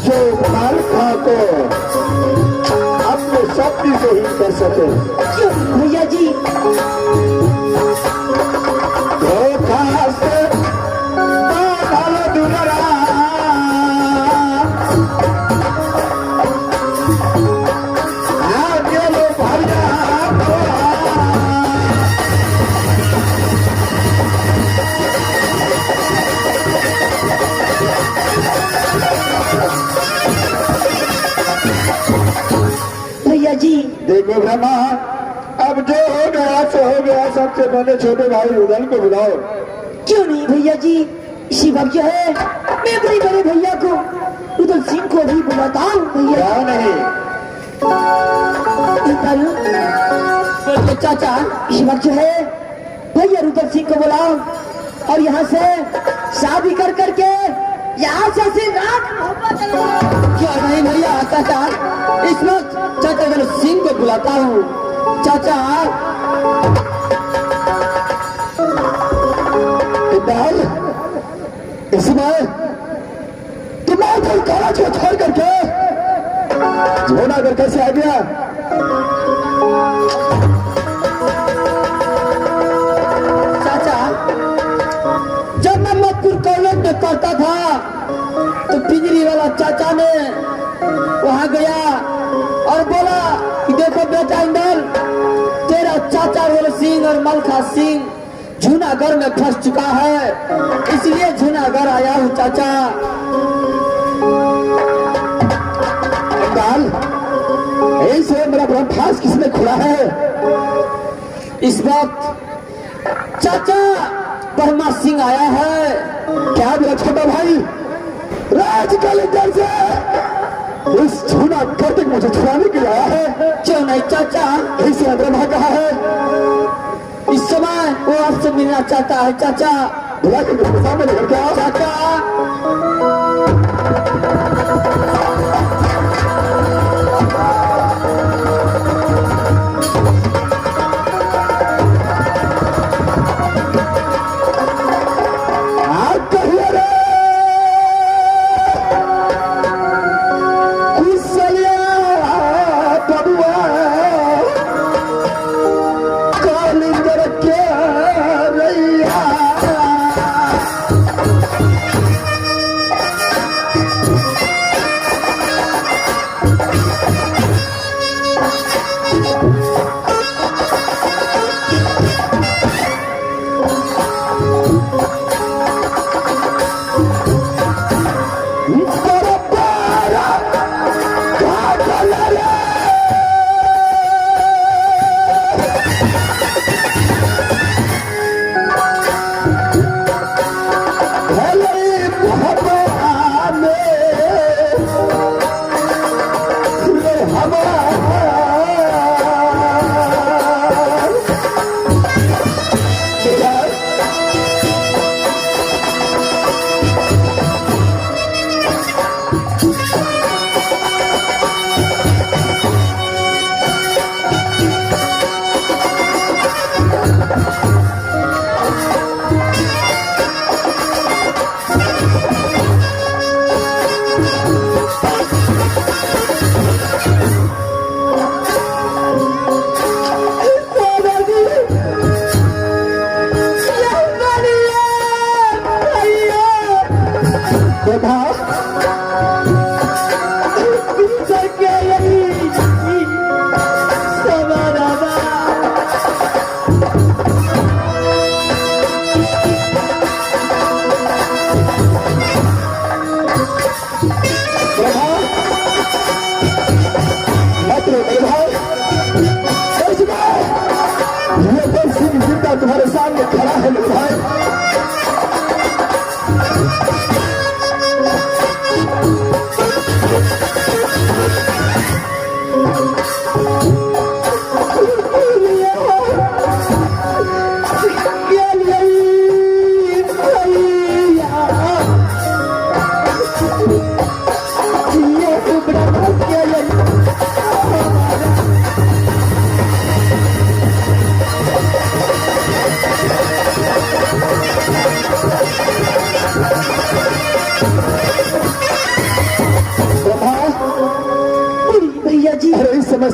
जो मालखा को अपने शक्ति से ही कर सके। क्यों भैया जी? धोखा से बांधल दुलरा आ गेलो भैया तोहार। भैया जी, देखो ब्रह्मा, अब जो हो गया सो हो गया। सबसे पहले छोटे भाई रुदल को बुलाओ। क्यों नहीं भैया जी, इसी वक्त जो है मैं अपने बड़े भैया को रुदल सिंह को भी बुलाता हूँ भैया। क्यों नहीं? बोलिए चाचा, इस वक्त जो है भैया रुदल सिंह को बुलाओ और यहाँ से शादी कर करके यहाँ से रात मोहब्बत। क्यों नहीं भैया चाचा, इस वक्त चाचा रुदल सिंह को बुलाता हूँ। चाचा इकबाल, इसमें तुम्हारे कॉलेज को छोड़ करके जूनागढ़ कैसे आ गया? चाचा, जब मैं मधुपुर कॉलेज में पढ़ता था तो पिंजरी वाला चाचा ने वहां गया और बोला कि देखो बेटा इंदल, तेरा चाचा रोल सिंह और मलखा सिंह जूनागढ़ में फंस चुका है, इसलिए जूनागढ़ आया हूँ चाचा। इकबाल, ऐसे मेरा ब्रह्मास्त्र किसने खुला है? इस वक्त चाचा ब्रह्मा सिंह आया है। क्या मेरा छोटा भाई राज कैलेंडर से इस जूनागढ़ तक मुझे छुड़ाने के लिए आया है? क्यों नहीं चाचा? ऐसे ब्रह्मा कहा है? इस समय वो आपसे मिलना चाहता है चाचा। बुला के मेरे सामने लेकर के आओ। चाचा। आप कहिए रे कुशलिया बबुआ कालिंदर के रैया।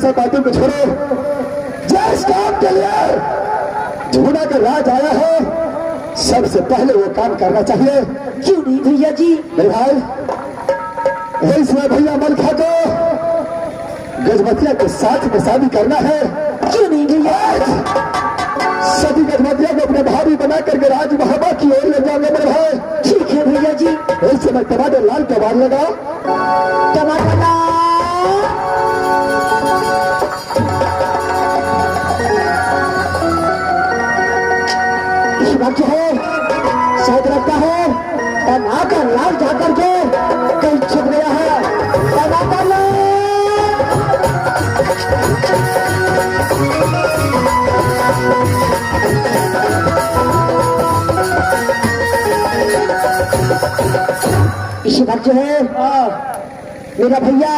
सब बातों को छोड़ो। जिस काम के लिए झूना का राज आया है, सबसे पहले वो काम करना चाहिए। क्यों नहीं भैया जी? मेरे भाई, इसमें भैया मलखा को गजमतिया के साथ में शादी करना है। क्यों नहीं भैया? सभी गजमतिया को अपने भाभी बना करके राज महाबा की ओर ले जाएंगे मेरे भाई। ठीक है भैया जी। इस समय टमाटर लाल कबार लगा। टमाटर लाल। इस वक्त जो है शायद लगता है टमाटर लाल जाकर के कहीं छुप गया है। टमाटर लाल। इसी वक्त जो है मेरा भैया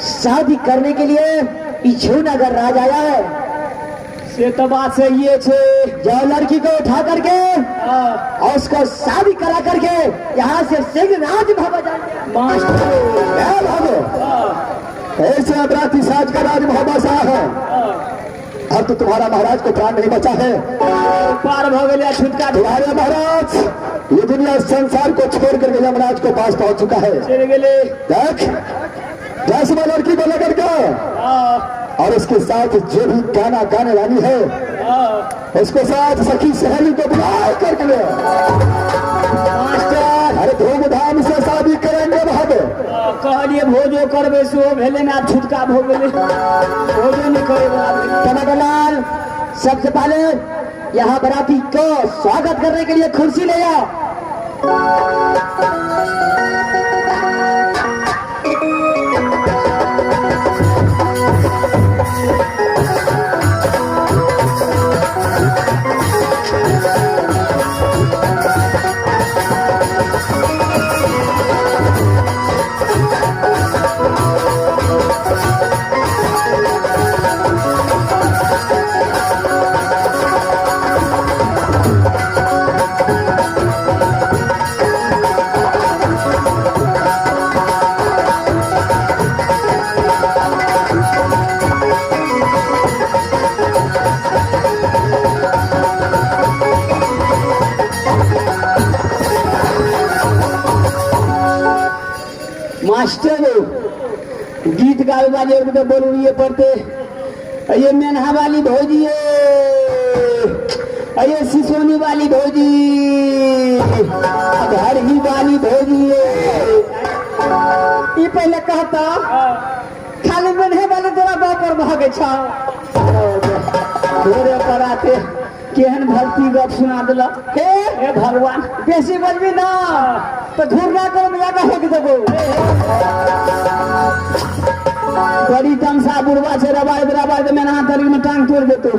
शादी करने के लिए नगर राज आया है। से तो बात सही है छे। जो लड़की को उठा करके और उसको शादी करा करके यहाँ से सिंह राज भावा जाएंगे। मास्टर भागो, ऐसे अपराधी साज का राज भावा सा है। अब तो तुम्हारा महाराज को प्राण नहीं बचा है। पार भ गेलै छुटका। तुम्हारे महाराज ये दुनिया संसार को छोड़ करके यमराज को पास पहुंच चुका है। चलि गेलै। देख, जैसे मैं लड़की को लेकर के और उसके साथ जो भी गाना गाने वाली है उसके साथ सखी सहेली को बुला करके ले। मास्टर अरे धूमधाम से शादी करेंगे वहां पे। कहलिए भोजो करबै सेहो भेलै ने, आब छुटका भऽ गेलै, भोजो नहि करे वला भेलै। टमाटर लाल, सबसे पहले यहाँ बराती को स्वागत करने के लिए कुर्सी ले आओ। मास्टर गीत गावे वाली तो बोलूए पड़ते। ये मेनहा वाली भौजी, ये सिसोनी वाली भौजी, हरही वाली भौजी। ई पहले कहता खाली मेनहे वाले तोरा बाप पर भागे छा। तोरे पर आते केहन भक्ति गप सुना देलक। हे हे भगवान, बेसी बजबी ना तो घूरना करो में जाकर फेंक देबो। बड़ी तमसा बुढ़वा छै, रबाइत रबाइत मेनहा तरी में टांग तोड़ देतो।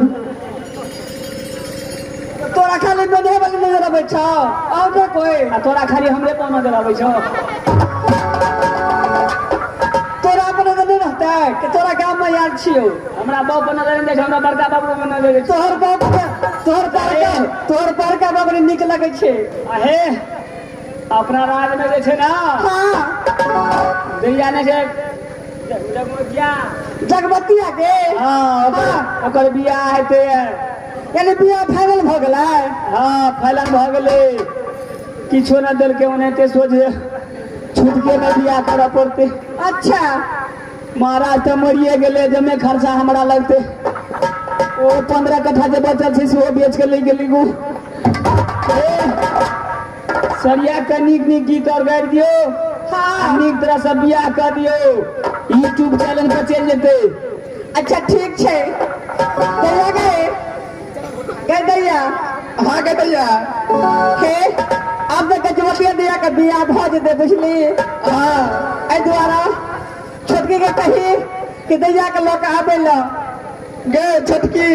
तोरा खाली मेनहे वाली नजर आबै छौ और ना कोई? आ तोरा खाली हमरे पर नजर आबै छौ। तोरा अपन नजर नहीं रहता है कि तोरा गांव में यार छियो। हमरा बाप पर नजर नहीं छै, हमरा बड़का बाप पर नजर छै। तोहर बाप के तोहर बड़का तोहर बड़का बाप रे नीक लगै छै। अहे अपना राज में जे छै ना, हाँ जहिया नहि छै जगमतिया, जगमतिया के, हाँ ओकर बियाह हेतै। यानी बियाह फाइनल भऽ गेलै? हाँ फाइनल भऽ गेलै, किछो नहि देलकै, ओनाहिते सोझे छुटके मे बियाह करऽ पड़तै। अच्छा महाराज तऽ मरिए गेलै, जमे खर्चा हमरा लगतै। ओ 15 कट्ठा जे बचल छै सेहो बेच के लै गेली गो। सरिया के नीक नीक गीत और गाबि दियौ। हाँ नीक तरह से बियाह कर दियौ, यूट्यूब चैनल पर चलि जेतै। अच्छा ठीक छै। दैया गए गए दैया। हाँ गए दैया। हे आब तऽ गजमतिया दैया के बियाह भऽ जेतै बुझली। हाँ एहि दुआरे छोटकी के कही कि दैया के लऽ के आबै लए। गे छोटकी।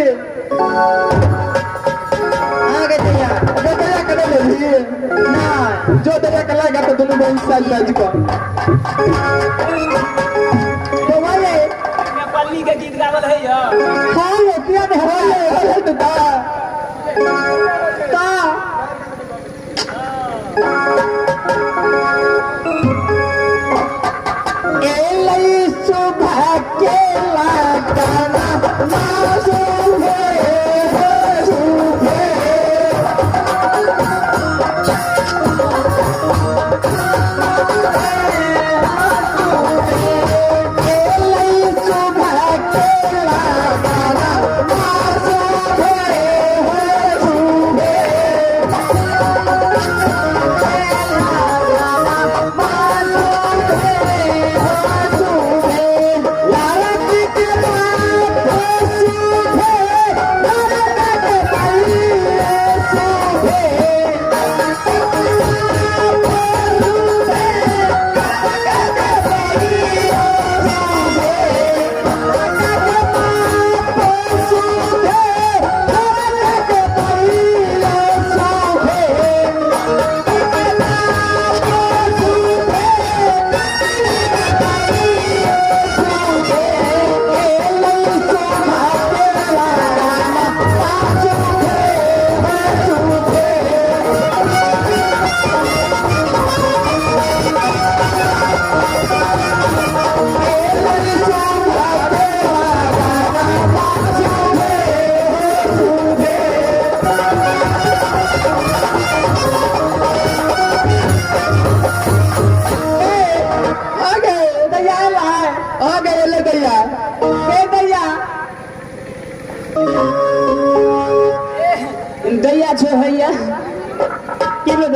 हाँ गे दैया। गे दैया के नहि लेबही? नहि। जो दैया के लए तऽ दुनू बहिन साइज साइज कऽ। बौआ ये पल्ली के गीत गावल है। हाँ ये किया नहीं है है तो ता ता एलै सुबह के लाग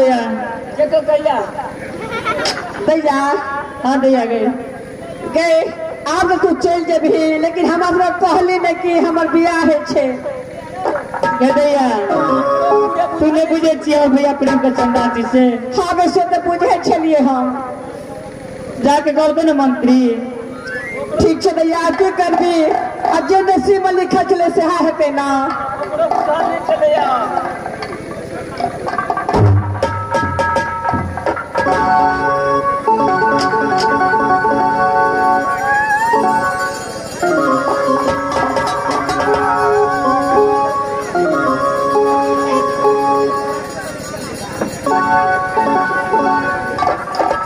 दैया देखो दैया दैया। हाँ दैया गए गए आब तो तू चलि जेबही, लेकिन हम अपना कहली नहीं कि हमर बियाह है छे। गे दैया तू नहीं बुझे छियै भैया प्रेम के सम्राट से। हाँ वैसे तो बुझे छलिए हम। जाके कहलकै ने मंत्री। ठीक छै दैया, की करबी, आ जे नसीब में लिखल छलै सेहा हेतै ना।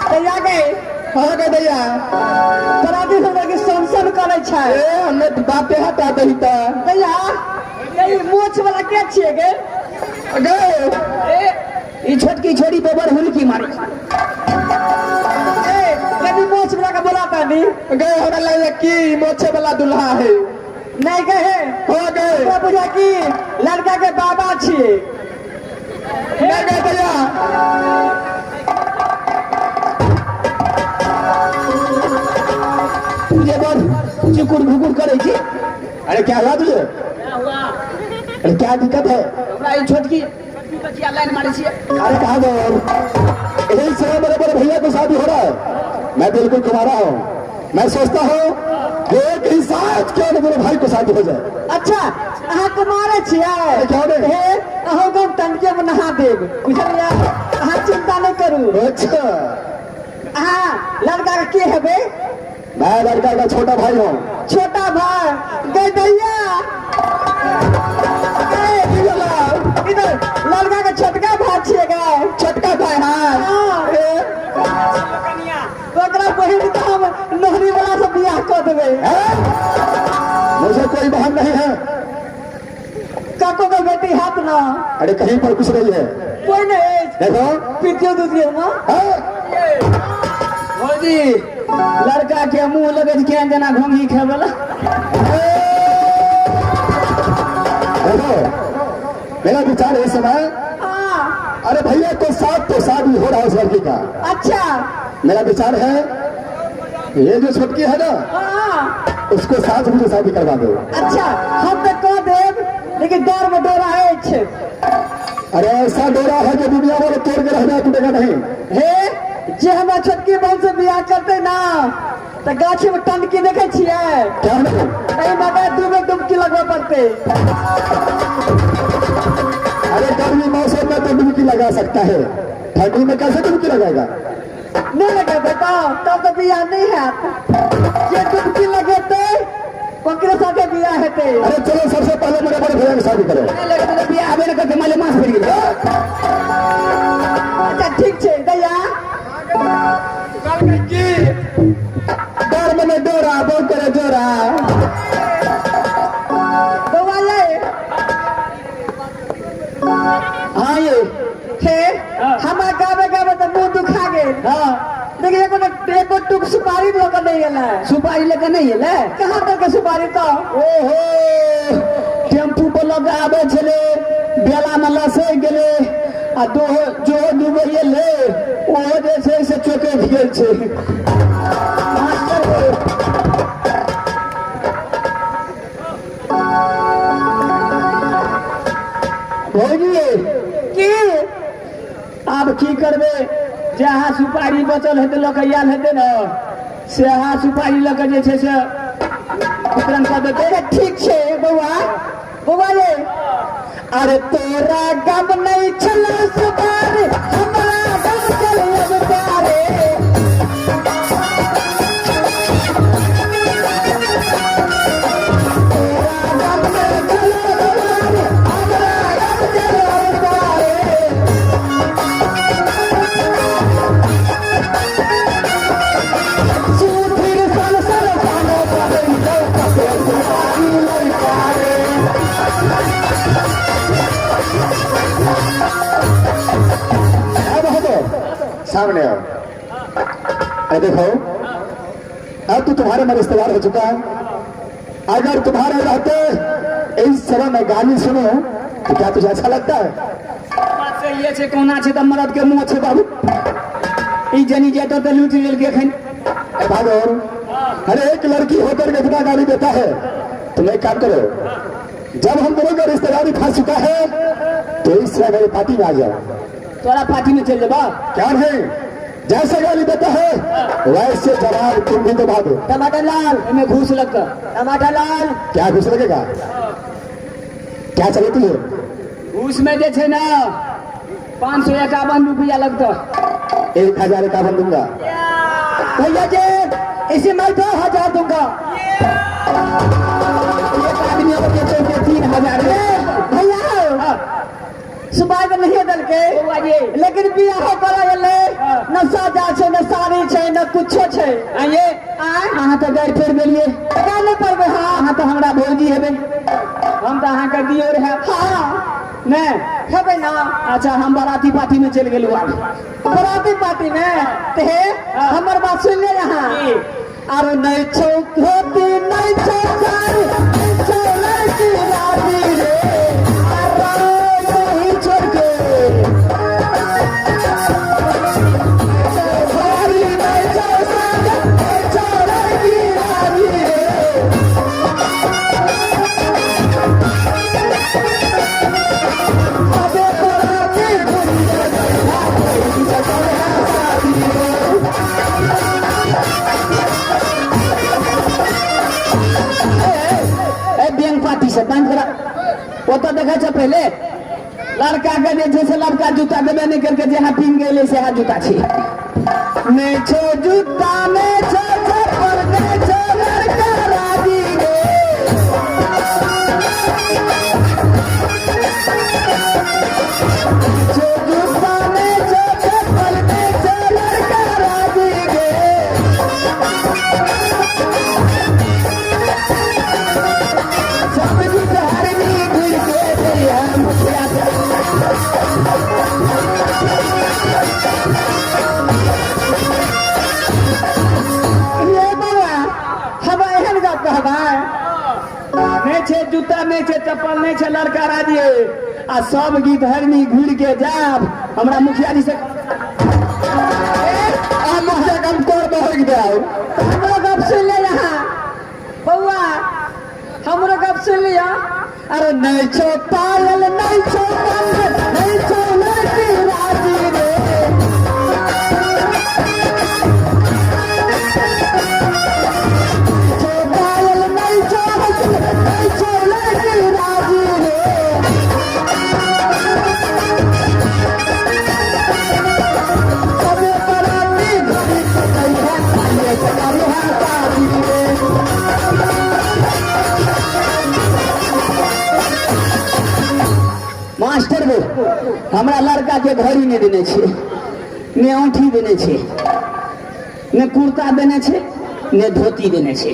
दैया गए। हाँ गे दैया। तोरा दिस हमरा के सन करै छै। ए हमे बाते हटा दही त। दैया ई मोछ वाला के छियै गे? गे ई छोटकी छोरी गोबर हुलकी मारी। ए कनी मोछ वाला के बोला तानी। गे हमरा लगे कि मोछे वाला दुल्हा है। नहीं गे हे। हो गे। हमरा बुझा कि लड़का के बाबा छियै। नहीं गे दैया। तुझे बड़ चिकुर भुकुर करे छी। अरे क्या हुआ तुझे? अरे क्या दिक्कत है? हमरा ई छोटकी लाइन मारे छी। अरे कहा गए? यही समय मेरे बड़े भैया को शादी हो रहा है, मैं बिल्कुल कुमारा हूँ। मैं सोचता हूँ कि एक ही साथ क्यों न मेरे भाई को शादी हो जाए। अच्छा अहाँ कुमारे छियै? क्या रे? हे अहूँ के हम टंकिया में नहा देब, बुझलियै? अहाँ चिंता नहीं करू। अच्छा अहाँ लड़का के के हेबै? मैं लड़का का छोटा भाई हूँ। छोटा भाई? गए दैया इधर लड़का के छोटका भाई छियै गे। छोटका भाई? हाँ। हाँ। ओकरा बहिन के हम नोहरी वाला से बियाह कऽ देबै। हैं? मुझे कोई बहन नहीं है। काको के बेटी हाथ ना? अरे कहीं पर कुछ नहीं है। कोई नहीं? देखो पितियो दूसरी ना। हाँ? भौजी लड़का के मुंह लगे केहन जेना घोंघी खाय वाला। देखो मेरा विचार इस समय, हाँ। अरे भैया को साथ तो शादी हो रहा है उस लड़की का। अच्छा मेरा विचार है ये जो छोटकी है ना, हाँ। उसको साथ मुझे शादी करवा दो। अच्छा हम तो कह देब, लेकिन डर में डोरा अछि। अरे ऐसा डोरा है जो दुनिया वाले तोड़ के रह जाए, टूटेगा नहीं। हे जे हमरा छोटकी बहन से बियाह करते ना तो गाछी में टंकी देखे छियै? क्या नहीं? नहीं मगर दू बेर डुबकी लगबे पड़ते। अरे गर्मी मौसम में तो डुबकी लगा सकता है, ठंडी में कैसे डुबकी लगाएगा? नहीं लगेबै तब तो बियाह नहीं हैत। जे डुबकी लगेतै ओकरे साथे बियाह हेतै। अरे चलो सबसे पहले मेरे बड़े भैया की शादी करो। बियाह हेबे नहि करतै, माले मास पड़ि गेलै। अच्छा ठीक छै दैया। की डर में डोरा बहुत करे जोरा। बौआ ये। हाँ ये हे हमरा गावे गावे तऽ मुंह दुखा गेल। हाँ लेकिन एको एको टुक सुपारी लऽ कऽ नहि एलै। सुपारी लऽ कऽ नहि एलै? कहाँ तक सुपारी तऽ? ओहो टेम्पू पर लऽ कऽ आबै छलै, बेला में लसकि गेलै आ दोहो जो डूबै एलै ओहो जे छै से चौकि गेल छै। मास्टर भौजी की आब की करबै? जहाँ सुपारी बचल हेतै लऽ कऽ आयल हेतै ने, से अहाँ सुपारी लऽ कऽ जे छै से वितरण कऽ देतै। अच्छा ठीक छै बौआ। बौआ ये अरे तोरा गम नहीं छलो सुपारी, हमरा गम चल प्यारे। तोरा गम नहीं छलो सुपारी, हमरा गम चल प्यारे। सुधीर सन सन पानो पड़ै कते सुपारी लड़का रे। अब हटो सामने आओ। अरे देखो अब तो तुम्हारे में रिश्तेदार हो चुका है। अगर तुम्हारे रहते इस समय मैं गाली सुनो तो क्या तुझे अच्छा लगता है? कहिए छै कोना छै तऽ मरद के मुँह छै बाबू ई जनी जेतो तऽ लूटि लेलकै एखन। भागो, अरे एक लड़की होकर के इतना गाली देता है, तुम एक काम करो, जब हम दोनों का रिश्तेदारी फंस चुका है तो इस तरह मेरी पार्टी में आ जाओ। तोरा पार्टी में चल जेबा? क्या नहीं, जैसे गाली देता है वैसे जवाब तुम भी तो भागो। टमाटर लाल एमे घूस लगता। टमाटर लाल क्या घूस लगेगा? क्या चले तुझे? घूस में जे छै ना 551 रुपया लगता। 1051 दूंगा भैया जी, इसे मैं 2000 दूंगा। एक आदमी अगर के चौके 3000 भैया सुबह में नहीं दल के, लेकिन बियाह करा गेलै, न साजा छै न साड़ी छै न कुछो छै। आइए अहाँ तऽ गारि फेर देलियै। गारि नहि पड़बै। हाँ अहाँ तऽ हमरा भौजी हेबै, हम तऽ अहाँके दियौ रहै। हाँ नहि हेबै ना। अच्छा हम बराती पार्टी में चलि गेलहुँ आब। बराती पार्टी में ते हे हमर बात सुन ले यहाँ। आरो नहीं छौ धोती नहीं छौ साड़ी नहीं छौ लड़की राजी रे, आरो नहीं छोड़ के साड़ी नहीं छौ साड़ी नहीं छौ लड़की राजी रे। अबे बराती घूम ए बैंक पार्टी से बैंक ओतऽ देखै छै पहिले लड़का के जे छै से लड़का जूता देबे नहि करके जे पिन गेलै सेहा जूता छै। नहीं छो जूता नहीं छो चप्पल नहीं छो लड़का राजी रे, छो जूता नहीं छो चप्पल नहीं छो लड़का राजी रे। सब गीत हरनी घुर के दैया मुखिया। ये बाबा हम एहन गप कहबै। नहि छै जूता नहि छै चप्पल नहि छै लड़का राजी आ सब गीत हरनी घुर के जाब हमरा मुखिया जी से। आ मुखिया कम कर बहक जाओ। हमरो गप सुन ले यहाँ बउआ, हमरो गप सुन लिया। अरे नहीं छो पायल नहीं छो कंगन नहीं छो लड़की राजी रे, छो पायल नहीं छो हसन नहीं छो लड़की राजी रे। सबे बराती घुरी के जइहा, ये करिहा शादी रे। मास्टर गो हमरा लड़का के घड़ी नहि देने छै, ने औंठी देने छै, ने कुर्ता देने छै, ने धोती देने छै।